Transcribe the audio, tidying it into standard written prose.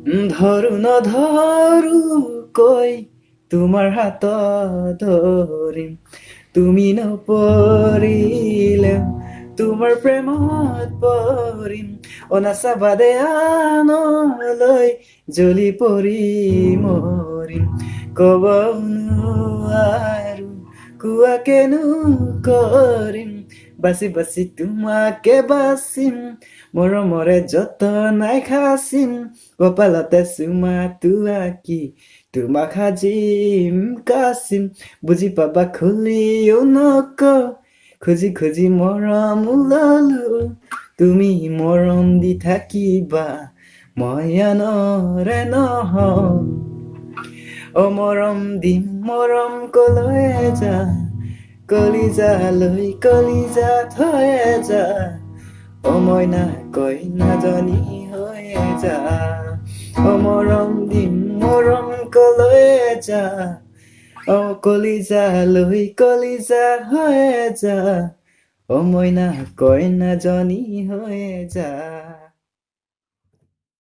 ধৰো নধৰো কৈ তোমাৰ হাতত ধৰিম, তুমি নপৰিলেও তোমাৰ প্ৰেমত পৰিম। অ নাচাবা দে আনলৈ, জ্বলি পৰি মৰিম। ক'ব নোৱাৰো কোৱা কেনো কৰিম, বাচি বাচি তোমাকে বাচিম, মৰমৰে যতনাই সাঁচিম। কপালতে চুমাটো আঁকি তোমাক সাজিম কাচিম। বুজি পাবা খুলিও নকওঁ, খুজি খুজি মৰম ললো। তুমি মৰম দি থাকিবা, মই আনৰে নহওঁ। অ মৰম দিম মৰম কলৈ যা, কলিজা লৈ কলিজা থয়ে যা। অ মইনা কইনাজনী হৈয়ে যা। অ মৰম দিম মৰম কলৈ যা, অ কলিজা লৈ কলিজা হৈয়ে যা। অ মইনা কইনাজনী হৈয়ে যা।